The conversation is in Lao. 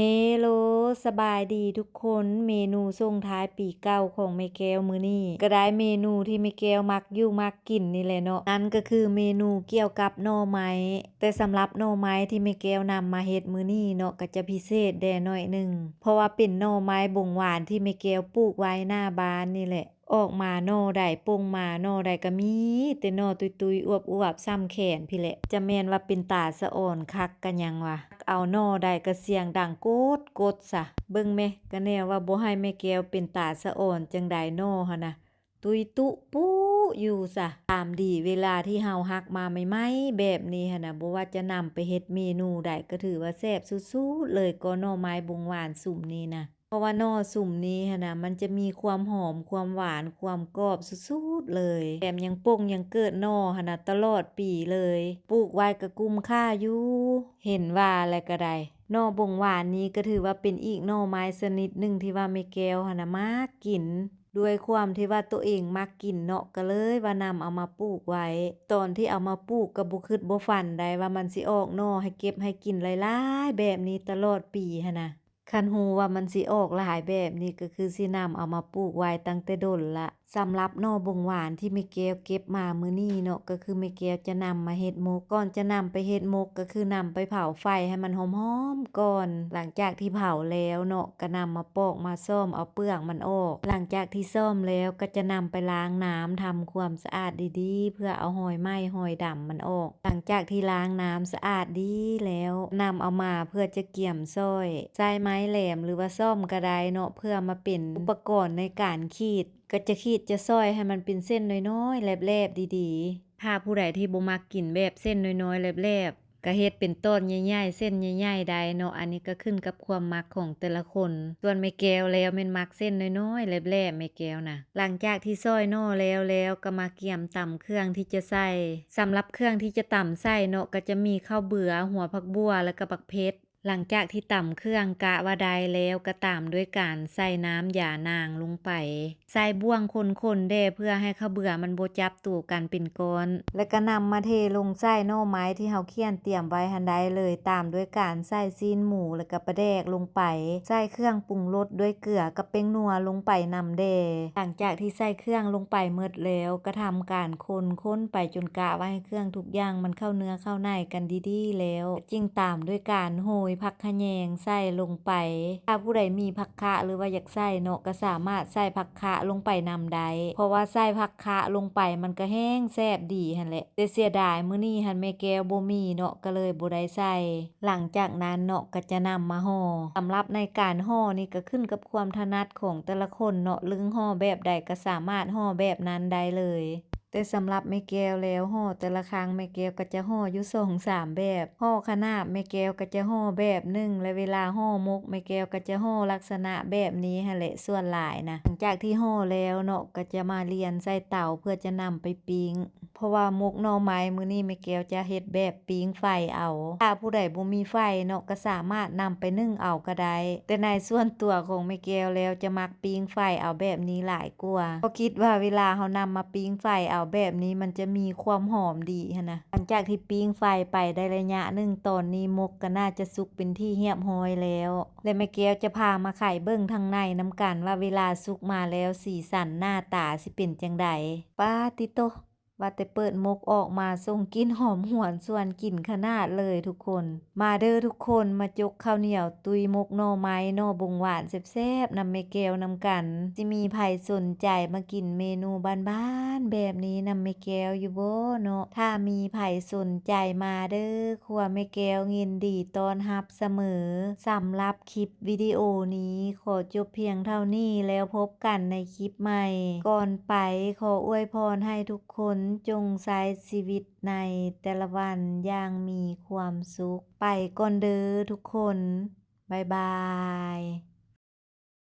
ເຮໂລ ສະບາຍດີທຸກຄົນ. ເມນູສົ່ງທ້າຍປີເກົ່າຂອງແມ່ແກ້ວມື້ນີ້ ກໍໄດ້ເມນູທີ່ແມ່ແກ້ວມັກຢູ່ມັກກິນນີ້ແຫຼະເນາະ, ນັ້ນກໍຄືເມນູກ່ຽວກັບໜໍ່ໄມ້. ແຕ່ສຳລັບໜໍ່ໄມ້ທີ່ແມ່ແກ້ວນຳມາເຮັດມື້ນີ້ເນາະ ກໍຈະພິເສດແດ່ໜ້ອຍໜຶ່ງ, ເພາະວ່າເປັນໜໍ່ໄມ້ບົງຫວານທີ່ແມ່ແກ້ວປູກໄວ້ໜ້າບ້ານນີ້ແຫຼະ. ອອກມາໜໍ່ໃດ ປົ່ງມາໜໍ່ໃດກໍມີແຕ່ໜໍ່ຕຸ້ຍໆ ອວບໆ ສ່ຳແຂນພີ້ແຫຼະ. ຈະແມ່ນວ່າເປັນຕາສະອອນຄັກກະຫຍັງວະ, ເອົາໜໍ່ໃດກໍສຽງດັງໂກດໆຊະ. ເບິ່ງແມະ ກະແນວວ່າບໍ່ໃຫ້ແມ່ແກ້ວເປັນຕາສະອອນຈັ່ງໃດ, ໜໍ່ຫັ້ນນະ ຕຸ້ຍຕຸປຸຢູ່ຊະ. ຕາມດີເວລາທີ່ເຮົາຫັກມາໃໝ່ໆແບບນີ້ຫັ້ນນະ, ບໍ່ວ່າຈະນຳໄປເຮັດເມນູໃດ ກໍຖືວ່າແຊບສຸດໆເລີຍ, ກໍໜໍ່ໄມ້ບົງຫວານຊຸມນີ້ນະ. ເພາະວ່າໜໍ່ຊຸມນີ້ຫັ້ນນະ ມັນຈະມີຄວາມຫອມ ຄວາມຫວານ ຄວາມກອບສຸດໆເລີຍ, ແຖມຍັງປົ່ງຍັງເກີດໜໍ່ຫັ້ນນະຕະຫຼອດປີເລີຍ. ປູກໄວ້ກໍກຸ້ມຄ່າຢູ່. ເຫັນວ່າແລ້ວກໍໄດ້, ໜໍ່ບົງຫວານນີ້ກໍຖືວ່າເປັນອີກໜໍ່ໄມ້ຊະນິດໜຶ່ງທີ່ວ່າແມ່ແກ້ວຫັ້ນນະມັກກິນ. ດ້ວຍຄວາມທີ່ວ່າໂຕເອງມັກກິນເນາະ ກໍເລີຍວ່ານຳເອົາມາປູກໄວ້. ຕອນທີ່ເອົາມາປູກກໍບໍ່ຄິດບໍ່ຝັນໄດ໋ວ່າມັນຊິອອກໜໍ່ໃຫ້ເກັບໃຫ້ກິນຫຼາຍໆແບບນີ້ຕະຫຼອດປີຫັ້ນນະ. ຄັນຮູ້ວ່າມັນຊິອອກຫຼາຍແບບນີ້ ກໍຄືຊິນຳເອົາມາປູກໄວ້ຕັ້ງແຕ່ດົນລະ. ສຳລັບໜໍ່ບົງຫວານທີ່ແມ່ແກ້ວເກັບມາມື້ນີ້ເນາະ ກໍຄືແມ່ແກ້ວຈະນຳມາເຮັດໝົກ. ກ່ອນຈະນຳໄປເຮັດໝົກ ກໍຄືນຳໄປເຜົາໄຟໃຫ້ມັນຫອມໆກ່ອນ. ຫຼັງຈາກທີ່ເຜົາແລ້ວເນາະ ກໍນຳມາປອກມາສ້ອມເອົາເປືອກມັນອອກ. ຫຼັງຈາກທີ່ສ້ອມແລ້ວ ກໍຈະນຳໄປລ້າງນ້ຳ ທຳຄວາມສະອາດດີໆ ເພື່ອເອົາຮອຍໄໝ້ຮອຍດຳມັນອອກ. ຫຼັງຈາກທີ່ລ້າງນ້ຳສະອາດດີແລ້ວ ນຳເອົາມາເພື່ອຈະກຽມສ້ອຍ. ໃຊ້ໄມ້ແຫຼມ ຫຼືວ່າສ້ອມກໍໄດ້ເນາະ ເພື່ອມາເປັນອຸປະກອນໃນການຂີດ. ກໍຈະຂີດຈະສ້ອຍໃຫ້ມັນເປັນເສັ້ນນ້ອຍໆ ແຫຼບໆ ດີໆ. ຖ້າຜູ້ໃດທີ່ບໍ່ມັກກິນແບບເສັ້ນນ້ອຍໆ ແຫຼບໆ ກໍເຮັດເປັນຕອນໃຫຍ່ໆ ເສັ້ນໃຫຍ່ໆໄດ້ເນາະ, ອັນນີ້ກໍຂຶ້ນກັບຄວາມມັກຂອງແຕ່ລະຄົນ. ສ່ວນແມ່ແກ້ວແລ້ວແມ່ນມັກເສັ້ນນ້ອຍໆ ແຫຼບໆ ແມ່ແກ້ວນະ. ຫຼັງຈາກທີ່ສ້ອຍໜໍ່ແລ້ວແລ້ວ ກໍມາກຽມຕຳເຄື່ອງທີ່ຈະໃສ່. ສຳລັບເຄື່ອງທີ່ຈະຕຳໃສ່ເນາະ ກໍຈະມີເຂົ້າເບືອ, ຫົວຜັກບົ່ວ ແລ້ວກໍບັກເຜັດ. ຫຼັງຈາກທີ່ຕຳເຄື່ອງກະວ່າໄດ້ແລ້ວ ກໍຕາມດ້ວຍການໃສ່ນ້ຳຢານາງລົງໄປ. ໃສ່ບ່ວງຄົນໆແດ່ ເພື່ອໃຫ້ເຂົ້າເບືອມັນບໍ່ຈັບໂຕກັນເປັນກ້ອນ ແລ້ວກໍນຳມາເທລົງໃສ່ໜໍ່ໄມ້ທີ່ເຮົາຂຽນຕຽມໄວ້ຫັ້ນໄດ້ເລີຍ, ຕາມດ້ວຍການໃສ່ຊີ້ນໝູ ແລ້ວກໍປາແດກລົງໄປ, ໃສ່ເຄື່ອງປຸງລົດດ້ວຍເກືອກັບແປ້ງນົວລົງໄປນຳແດ່. ຫຼັງຈາກທີ່ໃສ່ເຄື່ອງລົງໄປໝົດແລ້ວ ກໍທຳການຄົນໆໄປຈົນກະວ່າໃຫ້ເຄື່ອງທຸກຢ່າງມັນເຂົ້າເນື້ອເຂົ້າໃນກັນດີໆແລ້ວ ຈຶ່ງຕາມດ້ວຍການໂຮຍຜັກຂະແຍງໃສ່ລົງໄປ. ຖ້າຜູ້ໃດມີຜັກຄະ ຫຼືວ່າຢາກໃສ່ເນາະ ກໍສາມາດໃສ່ຜັກຄະລົງໄປນຳໄດ້, ເພາະວ່າໃສ່ຜັກຄະລົງໄປມັນກໍແຮງແຊບດີຫັ້ນແຫຼະ. ແຕ່ເສຍດາຍມື້ນີ້ຫັ້ນແມ່ແກ້ວບໍ່ມີເນາະ ກໍເລີຍບໍ່ໄດ້ໃສ່. ຫຼັງຈາກນັ້ນເນາະ ກໍຈະນຳມາຫໍ່. ສຳລັບໃນການຫໍ່ນີ້ ກໍຂຶ້ນກັບຄວາມຖະໜັດຂອງແຕ່ລະຄົນເນາະ, ລຶ້ງຫໍ່ແບບໃດກໍສາມາດຫໍ່ແບບນັ້ນໄດ້ເລີຍ. ແຕ່ສຳລັບແມ່ແກ້ວແລ້ວ ຫໍ່ແຕ່ລະຄັ້ງແມ່ແກ້ວກໍຈະຫໍ່ຢູ່ສອງສາມແບບ. ຫໍ່ຂະໜາບແມ່ແກ້ວກໍຈະຫໍ່ແບບໜຶ່ງ ແລະ ເວລາຫໍ່ໝົກແມ່ແກ້ວກໍຈະຫໍ່ລັກສະນະແບບນີ້ຫັ້ນແຫຼະ ສ່ວນຫຼາຍນະ. ຫຼັງຈາກທີ່ຫໍ່ແລ້ວເນາະ ກໍຈະມາລຽນໃສ່ເຕົາເພື່ອຈະນຳໄປປີ້ງ. ເພາະວ່າໝົກໜໍ່ໄມ້ມື້ນີ້ແມ່ແກ້ວຈະເຮັດແບບປີ້ງໄຟເອົາ. ຖ້າຜູ້ໃດບໍ່ມີໄຟເນາະ ກໍສາມາດນຳໄປໜຶ້ງເອົາກໍໄດ້, ແຕ່ໃນສ່ວນຕົວຂອງແມ່ແກ້ວແລ້ວຈະມັກປີ້ງໄຟເອົາແບບນີ້ຫຼາຍກວ່າ. ເພາະຄິດວ່າເວລາເຮົານຳມາປີ້ງໄຟເອົາແບບນີ້ ມັນຈະມີຄວາມຫອມດີຫັ້ນນະ. ຫຼັງຈາກທີ່ປີ້ງໄຟໄປໄດ້ໄລຍະໜຶ່ງ, ຕອນນີ້ໝົກກໍໜ້າຈະສຸກເປັນທີ່ຮຽບຮ້ອຍແລ້ວ ແລະ ແມ່ແກ້ວຈະພາມາໄຂເບິ່ງທາງໃນນຳກັນວ່າເວລາສຸກມາແລ້ວ ສີສັນໜ້າຕາຊິເປັນຈັ່ງໃດ. ປາຕິໂຕ! ວ່າແຕ່ເປີດໝົກອອກມາ ສົ່ງກິ່ນຫອມຫວນຊວນກິນຂະໜາດເລີຍທຸກຄົນ. ມາເດີທຸກຄົນ, ມາຈົກເຂົ້າໜຽວຕຸ້ຍໝົກໜໍ່ໄມ້ ໜໍ່ບົງຫວານແຊບໆນຳແມ່ແກ້ວນຳກັນ. ຊິມີໃຜສົນໃຈມາກິນເມນູບ້ານໆແບບນີ້ນຳແມ່ແກ້ວຢູ່ບໍ່ເນາະ? ຖ້າມີໃຜສົນໃຈມາເດີ, ຄົວແມ່ແກ້ວຍິນດີຕ້ອນຮັບສະເໝີ. ສຳລັບ ຄລິບວິດີໂອນີ້ຂໍຈົບພຽງເທົ່ານີ້ ແລ້ວພົບກັນໃນຄລິບໃໝ່. ກ່ອນໄປ ຂໍອວຍພອນໃຫ້ທຸກຄົນຈົ່ງໃຊ້ຊີວິດໃນແຕ່ລະວັນຢ່າງມີຄວາມສຸກ. ໄປກ່ອນເດີທຸກຄົນ. ບາຍບາຍ.